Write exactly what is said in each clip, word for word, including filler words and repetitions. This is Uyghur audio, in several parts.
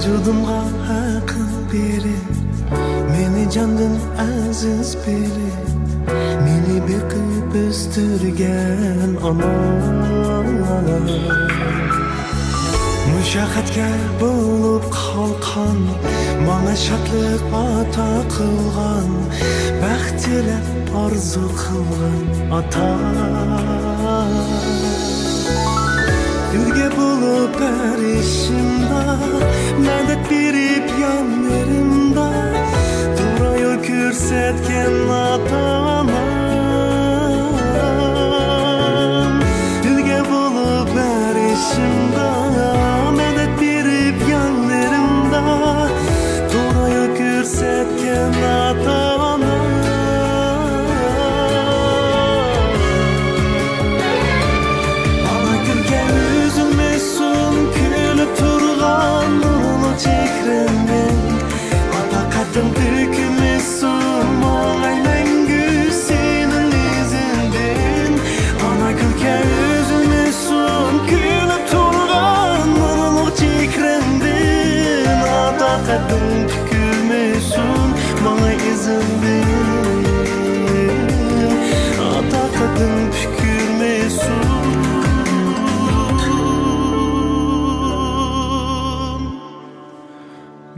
ۋۇجۇدۇمغا ھەقىڭ بېرىپ، مېنى جاندىن ئەزىز بىلىپ، مېنى بېقىپ ئۆستۈرگەن ئانا. مۇشەققەتكە بولۇپ قالقان، ماڭا شادلىق ئاتا قىلغان، بەخت تىلەپ ئارزۇ قىلغان ئاتا. ئۈلگە بولۇپ ھەر ئىشىمدا، مەدەت بېرىپ يانلىرىمدا، توغرا يول كۆرسەتكەن ئاتا-ئانام. ئۈلگە بولۇپ ھەر ئىشىمدا، مەدەت بېرىپ يانلىرىمدا، توغرا يول كۆرسەتكەن ئاتا-ئانا. ئانا كۈلكەڭ ئۈزۈلمىسۇن، كۈلۈپ تۇرغان نۇرلۇق چېھرىڭدىن. ئاتا قەددىڭ بۈكۈلمىسۇن، ماڭاي مەڭگۈ سېنىڭ ئىزىڭدىن. ئانا كۈلكەڭ ئۈزۈلمىسۇن، كۈلۈپ تۇرغان نۇرلۇق چېھرىڭدىن. ئاتا قەددىڭ پۈكۈلمىسۇن، ماڭا ئىزىڭدىن. ئاتا قەددىڭ پۈكۈلمىسۇن،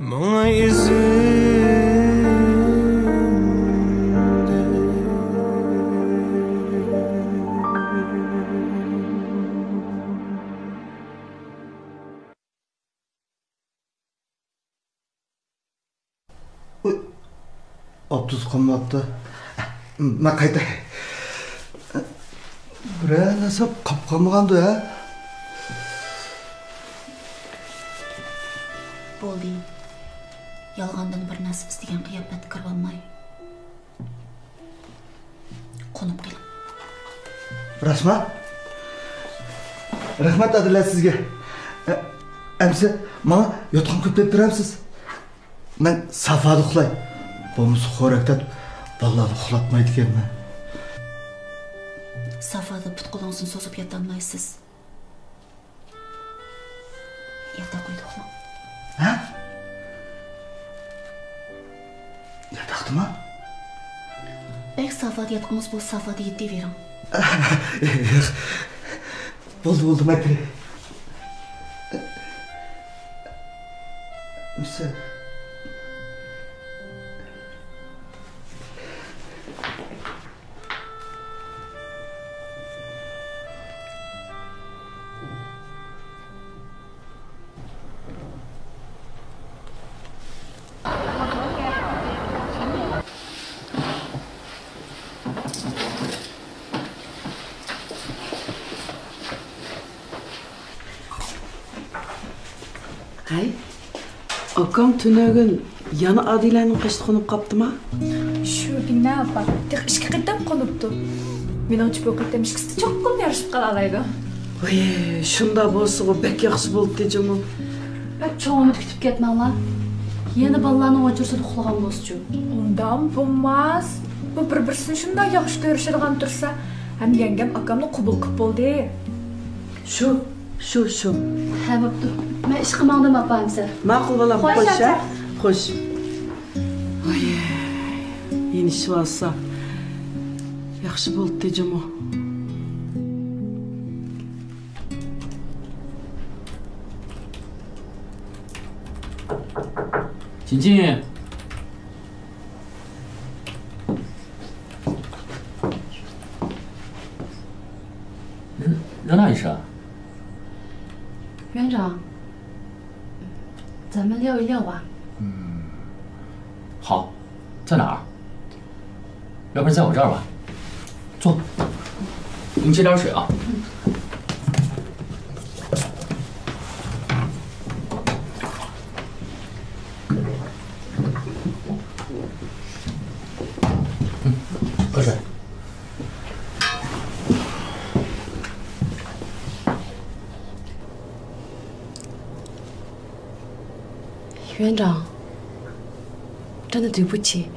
ماڭا ئىزىڭدىن. ئۇي، ئاپتوبۇس قالماپتۇ. مەن قايتاي. بىرەر نەرسە قاپ قالمىغاندۇ ھە؟ بولدى. يالغاندىن بىر نەرسە ئىزدىگەن قىياپەتكە كىرىۋالماي. قونۇپ قېلىڭ. راستما؟ رەھمەت ئادىلە سىزگە. ئە، ئەمسە ماڭا يوتقان كۆپلەپ بېرەمسىز؟ مەن سافادا ئۇخلاي. بولمىسا خورەك تارتىپ بالىلارنى ئۇخلاتمايدىكەنمەن. سافادا پۇت-قولىڭىزنى سوزۇپ ياتالمايسىز. ياتاق ئۆيدە ئۇخلاڭ. ھە؟ ياتاقتىما؟ بەك سافادا ياتقۇڭىز بولسا، سافادا يېتىۋېرىڭ. ياق. بولدى، بولدى، مەن كىرەي. مىسىر. ھەي، ئاكاڭ تۈنۈگۈن يەنە ئادىلەنىڭ قېشىدا قونۇپ قاپتىما؟ شۇ دېگىنە ئاپا، تېخى ئىككى قېتىم قونۇپتۇ. مېنىڭچە بۇ قېتىم ئىككىسى چوقۇم يارىشىپ قالالايدۇ. ۋاي، شۇنداق بولسىغۇ بەك ياخشى بولدى جۇمۇ. بەك چوڭ ئۈمىد كۈتۈپ كەتمەڭلار. يەنە بالىلارنىڭ ھۇجرىسىدا ئۇخلىغان بولسىچۇ؟ ئۇنداق بولماس. بۇ بىر-بىرسىنى شۇنداق ياخشى كۆرۈشىدىغان تۇرسا، ھەم يەڭگەم ئاكامنى قوبۇل قىلىپ بولدى. شۇ، شۇ، شۇ. ھە، بوپتۇ. مەن ئىشقا ماڭدىم، ئاپا ئەمسە. ماقۇل، بالام، خوش، خوش، ھە؟ ئەمسە. خوش. ۋاي، يېنىشىۋالسا ياخشى بولدى جۇمۇ. چىن چىن. 热，热闹一下。院长，咱们聊一聊吧。嗯，好，在哪儿？要不然在我这儿吧。坐，您接点水啊。嗯，喝水。 院长，真的对不起，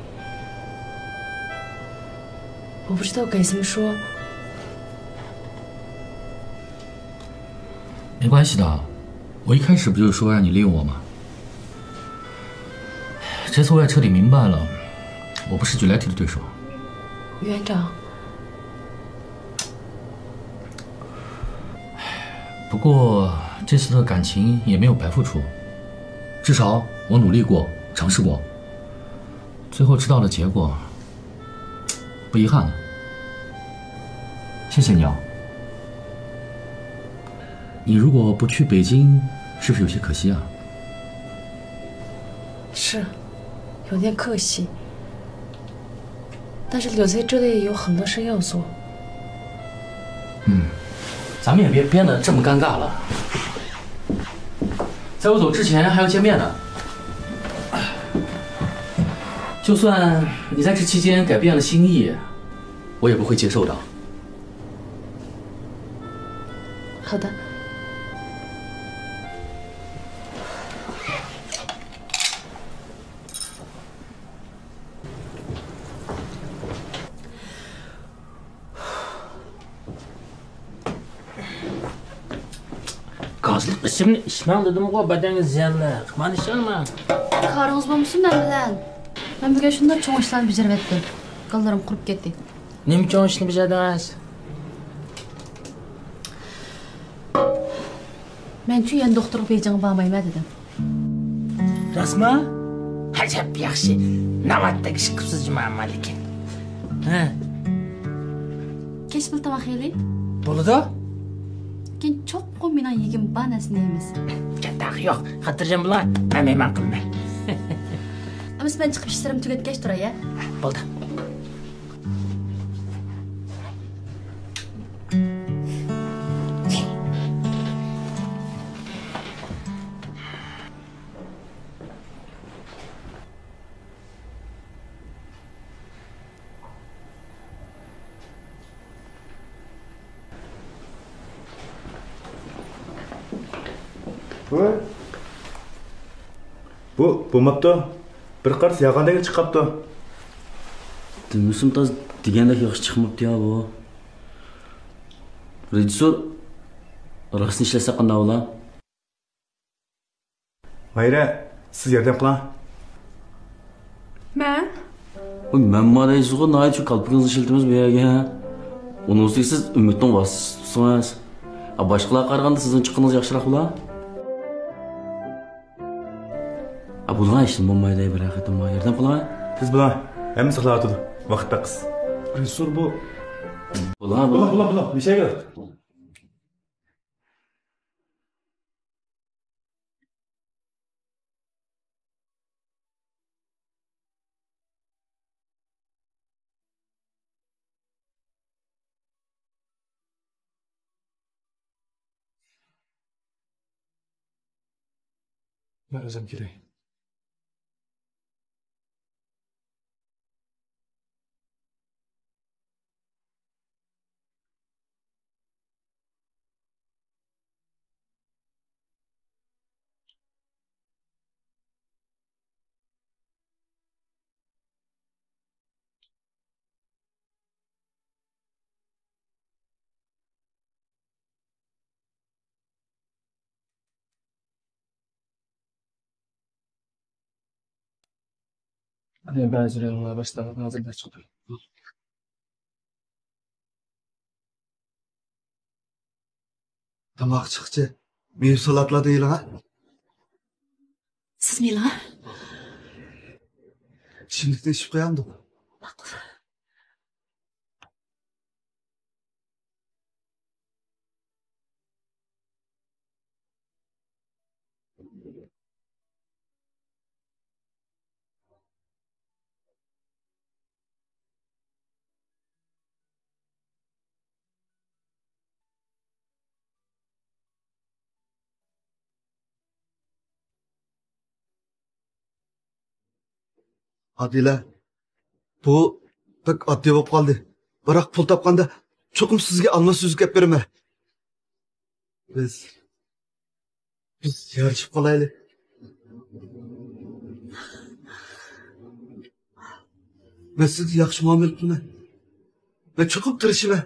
我不知道该怎么说。没关系的，我一开始不就是说让你利用我吗？这次我也彻底明白了，我不是Juliet的对手。院长，不过这次的感情也没有白付出，至少我努力过，尝试过，最后知道的结果，不遗憾的。谢谢你啊。你如果不去北京，是不是有些可惜啊？是，有点可惜。但是留在这里有很多事要做。嗯，咱们也别变得这么尴尬了。在我走之前还要见面呢。就算你在这期间改变了心意，我也不会接受的。好的。 گازلىق ئىچىمنى ئىچمەڭ دېدىمغۇ، بەدەنگە زىيانلىق. مانا ئىچەلمەڭ. كارىڭىز بولمىسۇن مەن بىلەن. مەن بۈگۈن شۇنداق چوڭ ئىشلارنى بېجىرىۋەتتىم. گاللىرىم قۇرۇپ كەتتى. نېمە چوڭ ئىشنى بېجەردىڭىز؟ مەنچۇ يەنە دوختۇرغا بېيجىڭغا بارمايمەن دېدىم. راستمۇ؟ ئەجەب ياخشى. ناۋاتتەك ئىش قىپسىز جۇما ئەمما لېكىن. ھە. كەچ بىللە تاماق يەيلى. بولىدۇ. كېيىن چوقۇم مېنىڭ يېگۈم بار نەرسىنى يەيمىز. گەپ تېخى يوق. خاتىرجەم بولۇڭ. مەن مېھمان قىلىمەن. ئەمىسە مەن چىقىپ ئىشلىرىمنى تۈگەتكەچ تۇراي، ھە؟ بولدى. ۋوي. بۇ بولماپتۇ. بىر قارىسا يالغاندەكلا چىقىپتۇ. دېمىسىمۇ تازا دېگەندەك ياخشى چىقماپتۇ يا بۇ. رېژىسسور، راستىنى ئىشلەتسەك قانداق بولا؟ ماھىرە، سىز ياردەم قىلىڭ. مەن؟ ۋوي، مەنمۇ دەيسىزغۇ، ناھايىتى شۇ كالپۇكىڭىزنى ئىشلىتىمىز بۇ يەرگە. ئۇنىڭ ئۈستىگە سىز ئۈمىدنىڭ ۋاسىتىسى تۇتسىڭىز. ھە، باشقىلارغا قارىغاندا سىزنىڭ چىققىنىڭىز ياخشىراق بولا. ھە، بولغان ئىشتىن بولمايدۇ، بىر ھەقىقەتەن ماڭا ياردەم قىلىڭ. تېز بولۇڭ، ھەممىسى ئۇخلاۋاتىدۇ. ۋاقىت بەك قىس. رېژىسسور بۇ. بولغان، بولغان، بولغان، بولغان. نېمە ئىش؟ مەن ئۆزۈم كىرەي. بەزىلەر باشلىغان ھازىر چىقتى. تاماق چىققىچە مېۋە سالاتلاردىن يېلىڭا. سىز مېلىڭا. ئىچىملىكنى ئىچىپ قويامدۇق. ماقۇل. ئادىلە، بۇ بەك ئاددىي بولۇپ قالدى. بىراق پۇل تاپقاندا چوقۇم سىزگە ئالما سۈزۈك ئەپ بېرىمەن. بىز، بىز يارىشىپ قالايلى. مەن سىزگە ياخشى مۇئامىلە قىلىمەن. مەن چوقۇم تىرىشىمەن.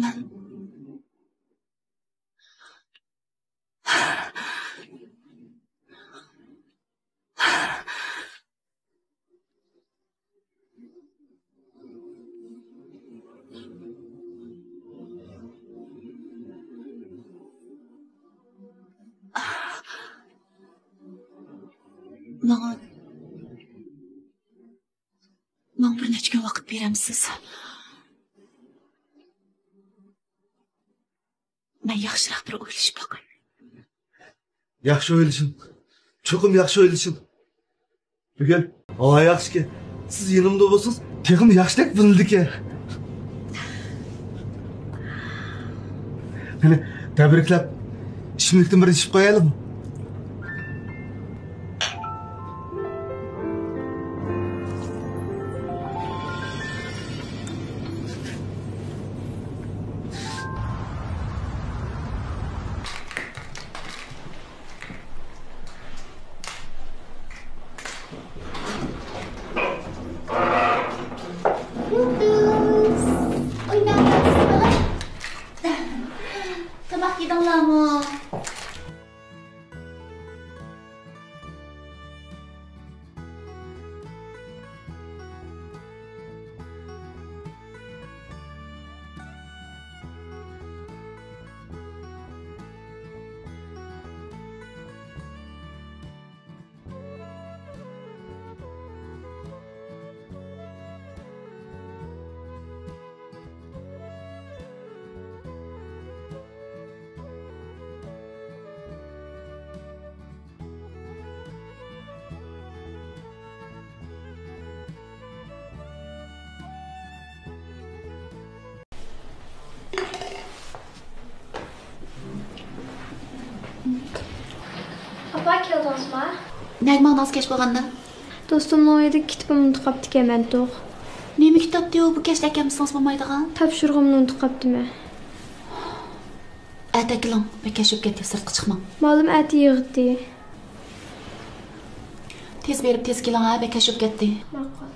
مەن ماڭا، ماڭا بىر نەچچە كۈن ۋاقىت بېرەمسىز؟ مەن ياخشىراق بىر ئويلىشىپ باقاي. ياخشى ئويلىشىڭ. چوقۇم ياخشى ئويلىشىڭ. بۈگۈن ھاۋا ياخشىكەن. سىز يېنىمدا بولسىڭىز، تېخىمۇ ياخشىدەك بىلىنىدىكەن. قېنى، تەبرىكلەپ، ئىچىملىكتىن بىر ئىچىپ قويايلىمۇ؟ يۇلتۇز، ئويناۋاتىسىز بالام. تاماق يېدىڭلارمۇ؟ ئاپا، كەلدىڭىزما؟ نەگە ماڭدىڭىز كەچ بولغاندا؟ دوستۇمنىڭ ئۆيىدىكى كىتابىمنى ئۇنتۇپ قاپتىكەنمەن توغ. نېمە كىتابتى ئۇ؟ بۇ كەچتە ئەكەلمىسىڭىز بولمايدىغان. تاپشۇرۇقۇمنى ئۇنتۇپ قاپتىمەن. ئەتە ئەكېلىڭ، بەك كەچ بولۇپ كەتتى، سىرتقا چىقماڭ. مالىم ئەتە يىغىتى. تېز بېرىپ تېز كېلىڭ ھە، بەك كەچ بولۇپ كەتتى. ماقۇل.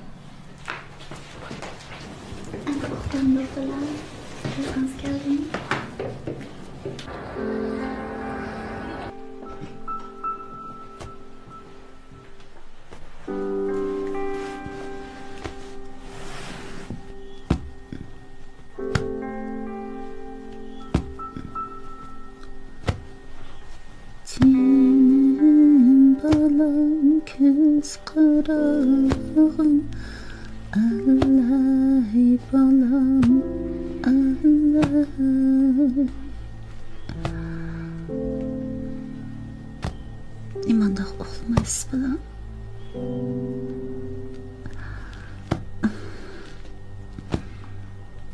ئەمدى ئۇخلاڭلار بالام. ئۇيقۇڭىز كەلدىمۇ؟ جېنىم بالام، كۆز قىراغىم، ئەللەي بالام، ئەللەي. نېمانداق ئۇخلىمايسىز بالام؟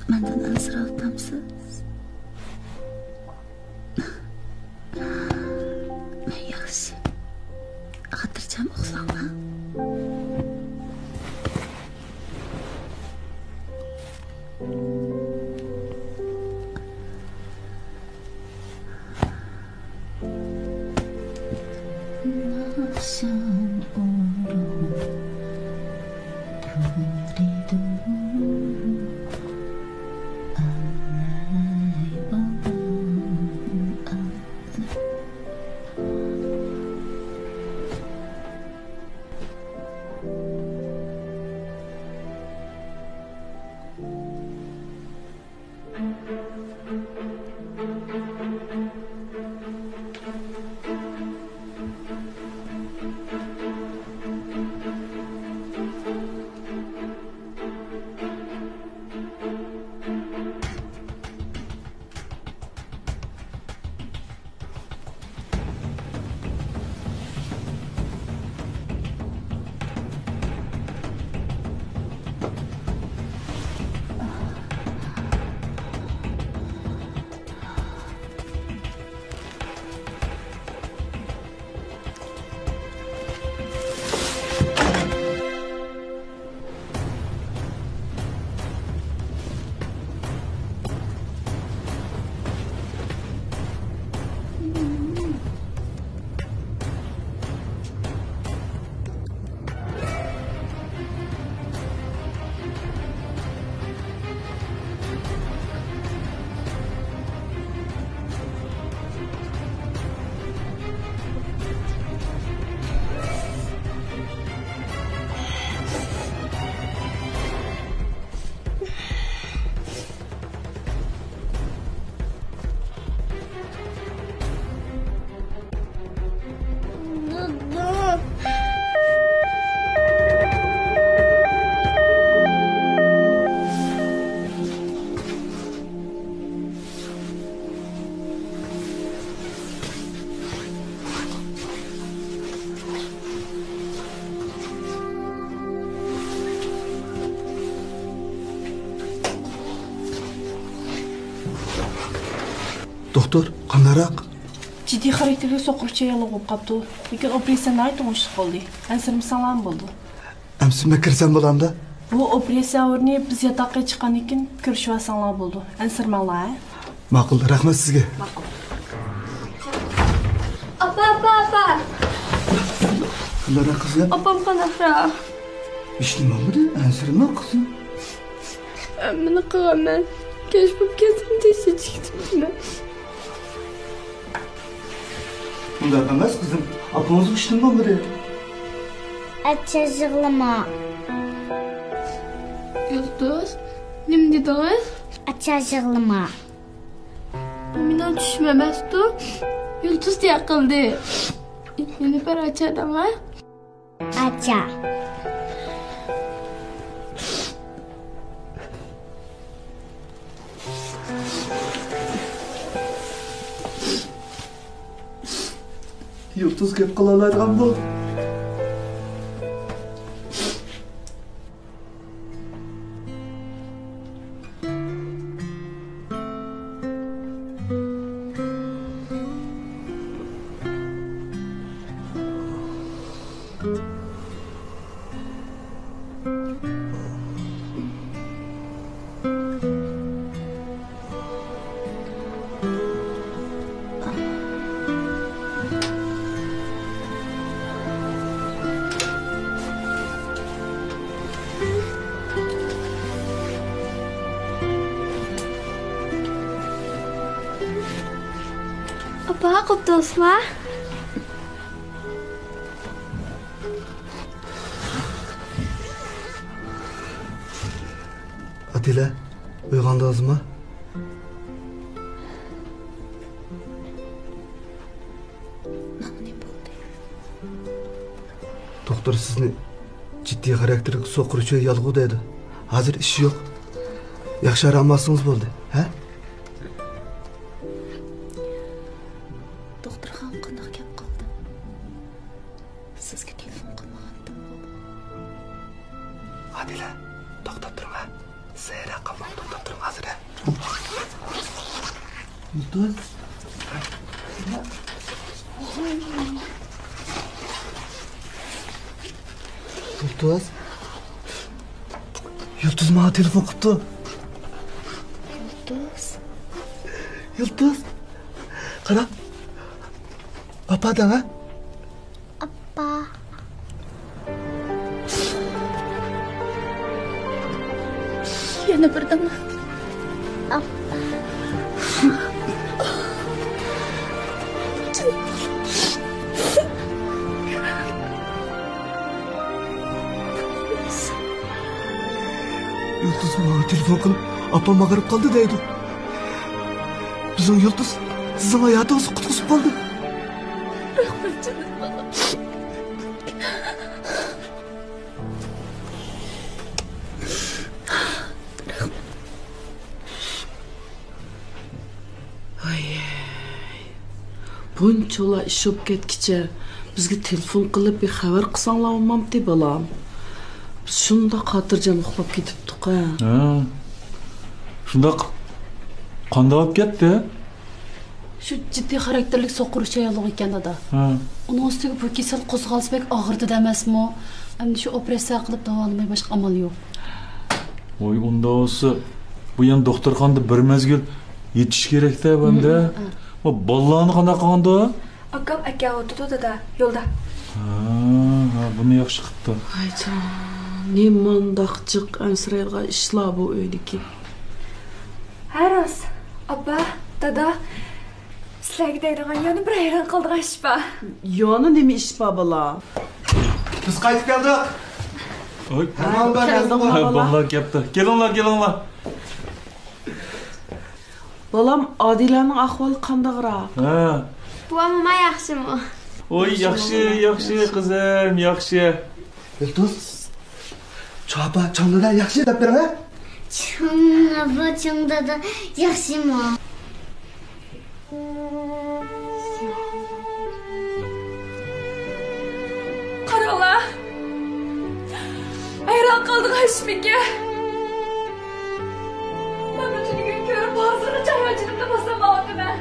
مەندىن ئەنسىرەۋاتامسىز؟ مەن ياخشى. خاتىرجەم ئۇخلاڭلار. دوختۇر، قانداقراق؟ جىددىي خاراكتېرلىك سوقۇرۇش جەريانلىق بولۇپ قاپتۇ. لېكىن ئوپېراتسىيە ناھايىتى ئوڭۇشلۇق بولدى. ئەنسىرىمىسەڭلارمۇ بولىدۇ. ئەمسە مەن كىرسەم بولامدۇ؟ بۇ ئوپېراتسىيە ئورنى، بىز ياتاققا چىققاندىن كېيىن كۆرۈشۈۋالساڭلار بولىدۇ. ئەنسىرىمەڭلار، ھە؟ ماقۇل، رەھمەت سىزگە. ماقۇل. ئاپا، ئاپا، ئاپا! قانداقراق قىزىم؟ ئاپام قانداقراق؟ ھېچنېمە بولمىدى، ئەنسىرىمە قىزىم. ھەممىنى قىلغانمەن. كەچ بولۇپ كەتسىمۇ تېز چېچىپ كېتىپتىمەن. ئۇنداق ئەمەس قىزىم، ئاپىڭىزغا ھېچنېمە بولمىدى. ئاچا، يىغلىما. يۇلتۇز، نېمە دېدىڭىز؟ ئاچا، يىغلىما. بۇ مېنىڭ چۈشۈم ئەمەستۇ. يۇلتۇز تەييار قىلدى. نېلۇپەر، ئاچا دەڭە. ئاچا. يۇلتۇز گەپ قىلالايدىغان بولدى. ئاپا، قوپتىڭىزما؟ ئادىلە، ئويغاندىڭىزمۇ؟ ماڭا نېمە بولدى؟ دوختۇر سىزنى جىددىي خاراكتېرلىك سوقۇرۇش ۋە ياللۇغى دەيدۇ. ھازىر ئىش يوق. ياخشى ئارام ئالسىڭىز بولدى، ھە؟ دوختۇرخانىغا قانداق كەپ قالدىڭ؟ سىزگە تېلېفون قىلمىغانتىمغۇ؟ ئادىلە، توختاپ تۇرۇڭ ھە. سەھەر قالماڭ، توختاپ تۇرۇڭ ھازىر ھە. يۇلتۇز. يۇلتۇز. يۇلتۇز ماڭا تېلېفون قىپتۇ. يۇلتۇز. يۇلتۇز. قارا. ئاپا دەڭ ھە. ئاپا. يەنە بىر دەم. ئاپا. يۇلتۇز ماڭا تېلېفون قىلىپ، ئاپام ئاغرىپ قالدى دەيدۇ. بىزنىڭ يۇلتۇز سىزنىڭ ھاياتىڭىزنى قۇتقۇزۇپ قالدى. رەھمەت، جېنىم بالام. ھاي، بۇنچىلا ئىش بولۇپ كەتكىچە بىزگە تېلېفون قىلىپ بىر خەۋەر قىلساڭلار بولمامتى، بالام؟ بىز شۇنداق خاتىرجەم ئۇخلاپ كېتىپتۇق ھە. ھە. شۇنداق. قانداق بولۇپ كەتتى؟ شۇ جىددىي خاراكتېرلىك سوقۇرۇش جەريانلىق ئىكەن، دادا. ھە. ئۇنىڭ ئۈستىگە بۇ كېسەل قوزغالسا بەك ئاغرىتىدۇ ئەمەسمۇ؟ ئەمدى شۇ ئوپېراتسىيە قىلىپ داۋالىماي باشقا ئامال يوق. ۋاي، ئۇنداق بولسا، بۇ يەنە دوختۇرخانىدا بىر مەزگىل يېتىش كېرەك-دە، بەندە. ھە. ۋا، بالىلارنى قانداق قىلغاندۇ؟ ئاكام ئەكەۋاتىدۇ، دادا، يولدا. ھە، ھە، بۇنى ياخشى قىپتۇ. ۋايجان، نېمانداق جىق ئەنسىرەيدىغان ئىشلار بۇ ئۆيدىكى. ھە، راست. ئاپا، دادا، سىلەرگە دەيدىغان يەنە بىر ھەيران قالىدىغان ئىش بار. يەنە نېمە ئىش بار، بالا؟ بىز قايتىپ كەلدۇق. ئوي. ھە، كەلدىڭلار، بالا. بالىلار كەپتۇ. كېلىڭلار، كېلىڭلار. بالام، ئادىلەنىڭ ئەھۋالى قانداقراق؟ ھە. بوۋام، موما ياخشىمۇ؟ ۋاي، ياخشى، ياخشى، قىزىم، ياخشى. يۇلتۇز، چاپا، چاڭدىدا ياخشى دەپ بېرىڭ ھە. چاڭ ئاپا، چاڭدىدا ياخشىمۇ؟ قاراڭلار، ھەيران قالدىغان ئىشمىكىن؟ مەن بۇ تۈنۈگۈن كۆرۈپ، ھازىرغىچە ھاياجىنىمنى باسالمايۋاتىمەن.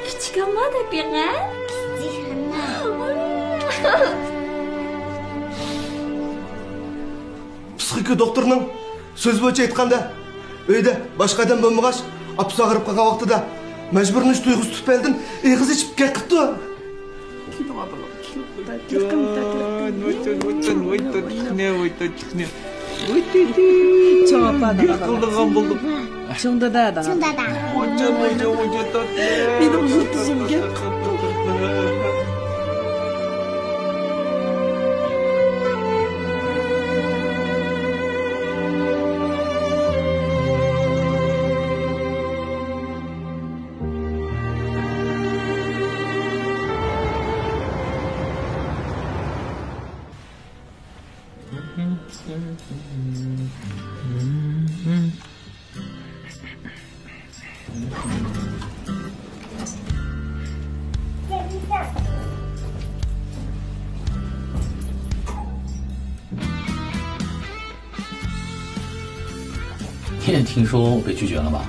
كىچىك ئامما دەپ بېقىڭ. پسىخىكا دوختۇرنىڭ سۆزى بويىچە ئېيتقاندا، ئۆيدە باشقا ئادەم بولمىغاچ، ئاپىسى ئاغرىپ قالغان ۋاقتىدا مەجبۇرلىنىش تۇيغۇسى تۈپەيلىدىن ئېغىز ئېچىپ گەپ قىپتۇ. گەپ قىلىدىغان بولدۇق. چوڭ دادا، دادا. چوڭ دادا. مېنىڭ يۇلتۇزۇم گەپ قىپتۇ.你也听说我被拒绝了吧？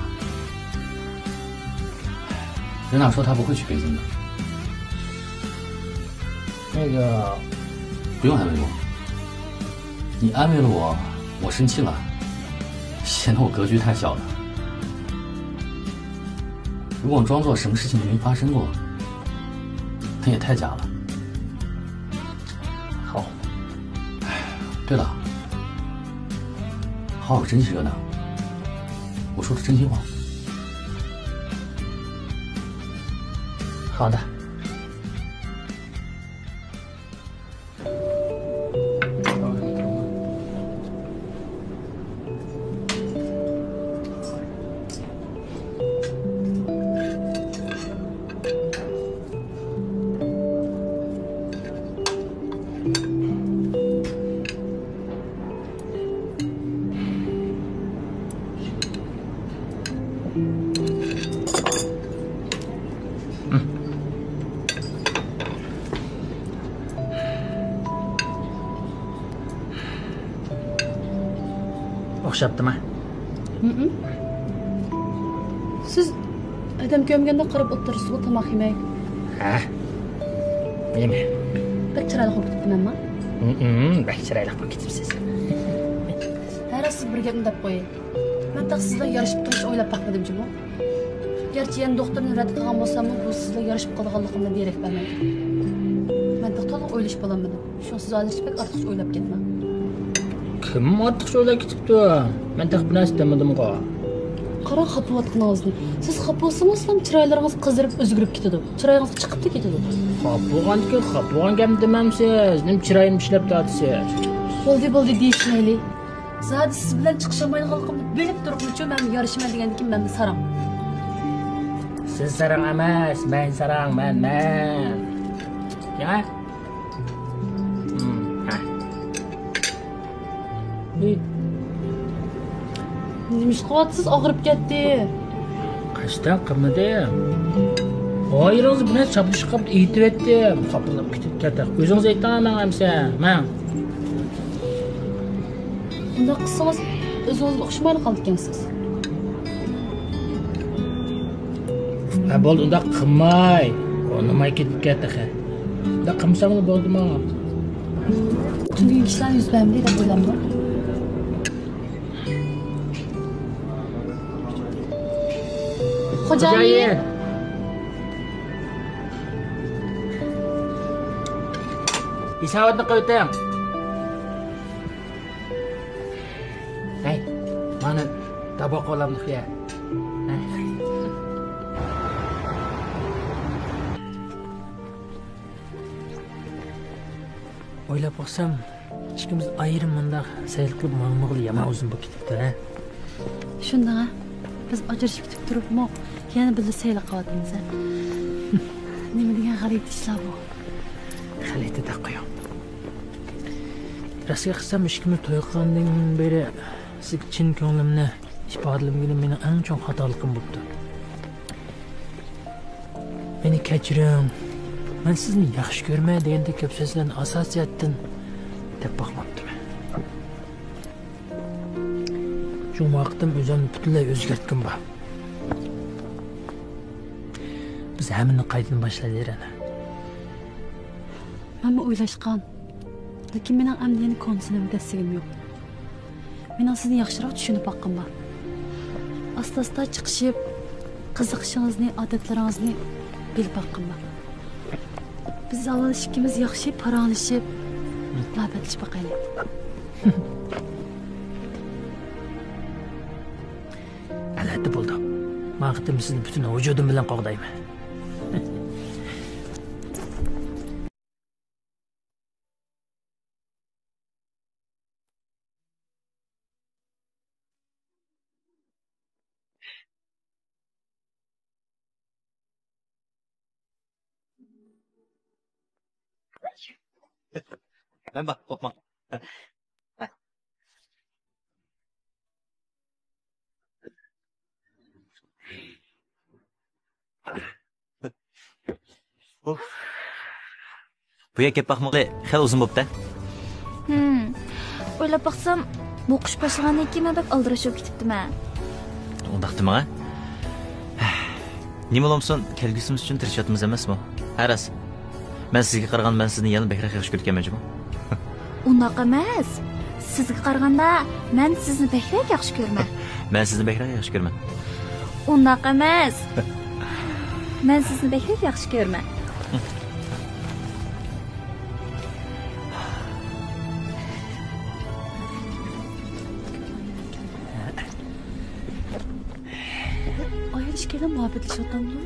人娜说她不会去北京的。那个，不用安慰我。你安慰了我，我生气了，显得我格局太小了。如果装作什么事情都没发生过，那也太假了。好。哎，对了，好好珍惜热娜，我说的真心话。好的。 ئوخشاپتىما؟ ھىم. سىز ئادەم كۆرمىگەندەك قاراپ ئولتۇرىسىزغۇ، تاماق يېمەي. ھە؟ يېمەي. بەك چىرايلىق بولۇپ كېتىپتىمەنما؟ ھىم، بەك چىرايلىق بولۇپ كېتىپسىز. ھە، راست، سىز بىر گەپنى دەپ قوياي. مەن تېخى سىز بىلەن يارىشىپ تۇرۇش ئويلاپ باقمىدىم جۇمۇ. گەرچە يەنە دوختۇرنى رەت قىلغان بولساممۇ، بۇ سىز بىلەن يارىشىپ قالىدىغانلىقىمدىن دېرەك بەرمەيدۇ. مەن تېخى تولۇق ئويلىشىپ بولالمىدىم. شۇڭا سىز ھازىرچە بەك ئارتۇقچە ئويلاپ كەتمەڭ. كىم ئارتۇقچە ئويلاپ كېتىپتۇ؟ مەن تېخى بىر نەرسە دېمىدىمغۇ. قاراڭ خاپا بولۇۋاتقىنىڭىزنى. سىز خاپا بولسىڭىز، چىرايلىرىڭىز قىزىرىپ ئۆزگىرىپ كېتىدۇ. چىرايىڭىز چىقىپلا كېتىدۇ. خاپا بولغاندىكىن خاپا بولغان گەپنى دېمەمسىز؟ نېمە چىرايىمنى پىچىلاپ تارتىسىز؟ بولدى، بولدى، دېيىشمەيلى. زادى سىز بىلەن چىقىشالمايدىغانلىقىمنى بىلىپ تۇرۇپمۇچۇ مەن يارىشىمەن دېگەندىكىن مەنمۇ ساراڭ. سىز ساراڭ ئەمەس، مەن ساراڭ، مەن، مەن. يا؟ ھىم، ھە. نېمە ئىش قىلىۋاتىسىز؟ ئاغرىپ كەتتى. قەستەن قىلمىدىم. ھايىرىڭىزنى بىر نەرسە چاپلىشىپ قاپتۇ، ئېيتىۋەتتىم. خاپىلاپ كېتىپ كەتتى. ئۆزىڭىز ئېيتىڭ ماڭا ئەمسە. ماڭ. ئۇنداق قىلسىڭىز، ئۆزىڭىزگە ئوخشىمايلا قالىدىكەنسىز. ھە، بولدى، ئۇنداق قىلماي. ئۇنىماي كېتىپ كەت تېخى. ئۇنداق قىلمىساڭلا بولدىما؟ تۈنۈگۈن ئىشلار يۈز بەرمىدى دەپ ئويلامدۇ؟ خوجايىن! ھېساباتنى قىلىۋېتىڭ. ھەي، مانا تاپاق قولامدۇق يا. ئويلاپ باقسام، ئىككىمىز ئايرىم مۇنداق سەيلە قىلىپ ماڭمىغىلى يامان ئۇزۇن بولۇپ كېتىپتۇ، ھە؟ شۇنداق، ھە؟ بىز ئاجرىشىپ كېتىپ تۇرۇپمۇ يەنە بىللە سەيلە قىلىۋاتىمىز، ھە؟ نېمە دېگەن غەلىتە ئىشلار بۇ؟ غەلىتە دەپ قويۇڭ. راستىنى قىلسام، ئىككىمىز توي قىلغاندىن بېرى سىزگە چىن كۆڭلۈمنى ئىپادىلىمىگىنىم مېنىڭ ئەڭ چوڭ خاتالىقىم بوپتۇ. مېنى كەچۈرۈڭ، مەن سىزنى ياخشى كۆرىمەن دېگەندەك گەپ سۆزلەرنى ئاساسىي جەھەتتىن دەپ باقماپتىمەن. شۇڭا ۋاقىتتىن ئۆزۈمنى پۈتۈنلەي ئۆزگەرتكىنىم بار. بىز ھەممىنى قايتىدىن باشلايلى، رەنا. مەنمۇ ئويلاشقان. لېكىن مېنىڭ ئەمدى يەنە كونا سىنىمغا دەسسىگىم يوق. مېنىڭ سىزنى ياخشىراق چۈشىنىپ باققۇم بار. ئاستا-ئاستا چىقىشىپ، قىزىقىشىڭىزنى، ئادەتلىرىڭىزنى بىلىپ باققۇم بار. بىز ئاۋۋال ئىككىمىز ياخشى پاراڭلىشىپ، مۇھەببەتلىشىپ باقايلى. ئەلۋەتتە بولىدۇ. ماڭا قېتىم سىزنى پۈتۈن ۋۇجۇدۇم بىلەن قوغدايمەن. مەن بار، قورقماڭ. بۇ يەرگە كەپ باقمىغىلى خېلى ئۇزۇن بوپتۇ. ھىم. ئويلاپ باقسام، بۇ قىش باشلىغاندىن كېيىن مەن بەك ئالدىراش بولۇپ كېتىپتىمەن. ئۇنداق دېمەڭ. نېمە بولمىسۇن، كەلگۈسىمىز ئۈچۈن تىرىشىۋاتىمىز ئەمەسمۇ؟ ھە، راست. مەن سىزگە قارىغاندا مەن سىزنى يەنە بەكرەك ياخشى كۆرىدىكەنمەن جۇمۇ. ئۇنداق ئەمەس. سىزگە قارىغاندا مەن سىزنى بەكرەك ياخشى كۆرىمەن. مەن سىزنى بەكرەك ياخشى كۆرىمەن. ئۇنداق ئەمەس. مەن سىزنى بەكرەك ياخشى كۆرىمەن. ئايال ئىككىيلەن مۇھەببەتلىشىۋاتامدۇ؟